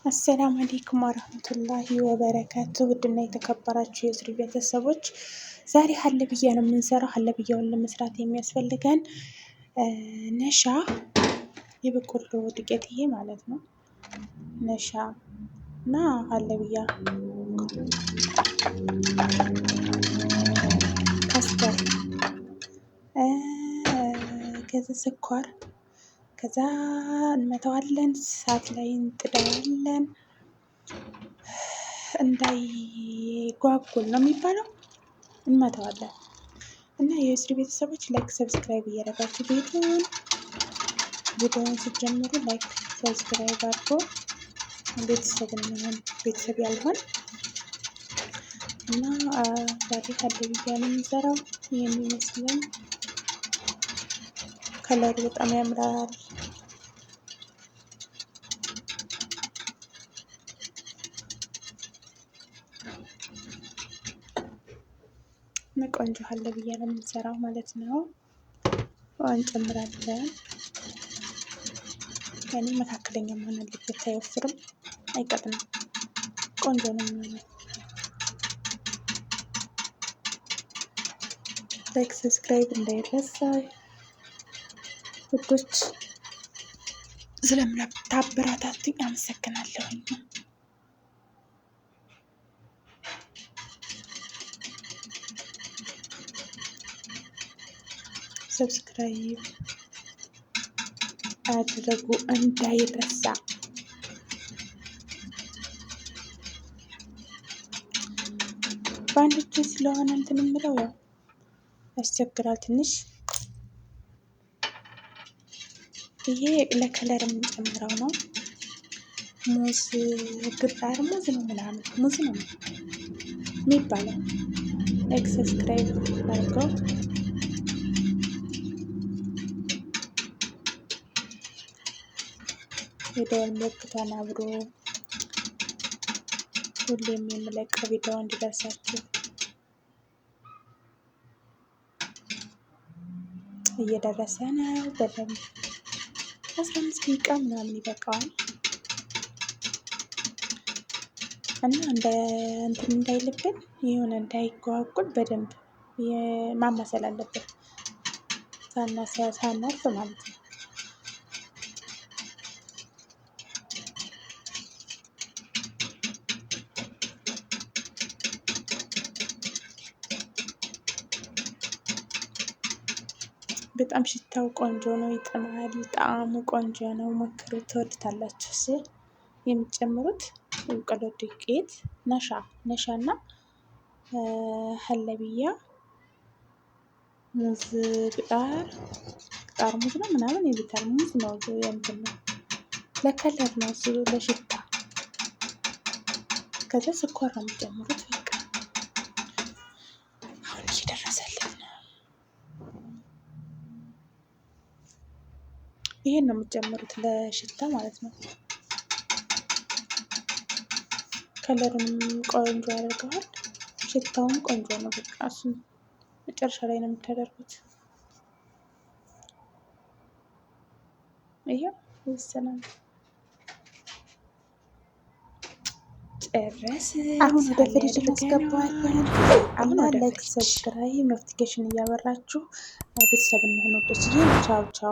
السلام عليكم ورحمة الله وبركاته። ውድና የተከበራችሁ የዝሪ ቤተሰቦች ዛሬ ሀለብያ ነው የምንሰራው። ሀለብያውን ለመስራት የሚያስፈልገን نشا፣ የበቆሎ ዱቄት ይሄ ማለት ነው። نشا እና ሀለብያ custard፣ ከዛ ስኳር፣ ከዛ እንመታዋለን፣ እሳት ላይ እንጥደዋለን። እንዳይጓጉል ነው የሚባለው፣ እንመታዋለን። እና የዩስሪ ቤተሰቦች like subscribe እያደረጋችሁ ቤቱን ቪዲዮውን ስትጀምሩ like subscribe አድርጎ ቤተሰብ እንሆን፣ ቤተሰብ ያልሆን። እና ዛሬ ሀለብያ ነው የምንሰራው። ይህን ይመስላል። ከለሩ በጣም ያምራል። ቆንጆ ሀለብያ ነው የምንሰራው ማለት ነው። ውሃ እንጨምራለን። ያኔ መካከለኛ መሆን አለበት፣ አይወፍርም፣ አይቀጥንም። ቆንጆ ነው የሚሆነው። Like subscribe እንዳይረሳ ውዶች። ስለምታበረታቱኝ አመሰግናለሁኝ። Subscribe አድርጉ እንዳይረሳ። በአንድ እጅ ስለሆነ እንትን የምለው ያው ያስቸግራል ትንሽ። ይሄ ለ color የምንጨምረው ነው። ሙዝ ግባር ሙዝ ነው ምናምን ሙዝ ነው የሚባለው። Like subscribe አድርገው። የደወል ምልክቷን አብሮ፣ ሁሌም የምለቀው ቪዲዮ እንዲደርሳችሁ። እየደረሰ ነው። በደንብ 15 ደቂቃ ምናምን ይበቃዋል። እና እንደ እንትን እንዳይልብን፣ የሆነ እንዳይጓጉል በደንብ ማማሰል አለብን፣ ሳናርፍ ማለት ነው። በጣም ሽታው ቆንጆ ነው፣ ይጥማል። ጣዕሙ ቆንጆ ነው። ሞክሩት፣ ትወዱታላችሁ። ስ የምትጨምሩት የበቆሎ ዱቄት፣ نشا፣ نشا እና ሀለብያ፣ ሙዝ قطار፣ قطار ሙዝ ነው ምናምን ይሉታል። ሙዝ ነው፣ የእንትን ነው፣ ለ color ነው እሱ፣ ለሽታ። ከዛ ስኳር ነው የምትጨምሩት። በቃ አሁን እየደረሰልን ነው። ይሄን ነው የምትጨምሩት ለሽታ ማለት ነው። Color ኡንም ቆንጆ ያደርገዋል። ሽታውም ቆንጆ ነው። በቃ እሱን መጨረሻ ላይ ነው የምታደርጉት። ይሄው ይወሰናል። ጨረስን። አሁን ወደ ፍሪጅ እናስገባዋለን። አሁን like፣ subscribe፣ notification እያበራችሁ ቤተሰብ እንሆን ወደች። ቻው ቻው።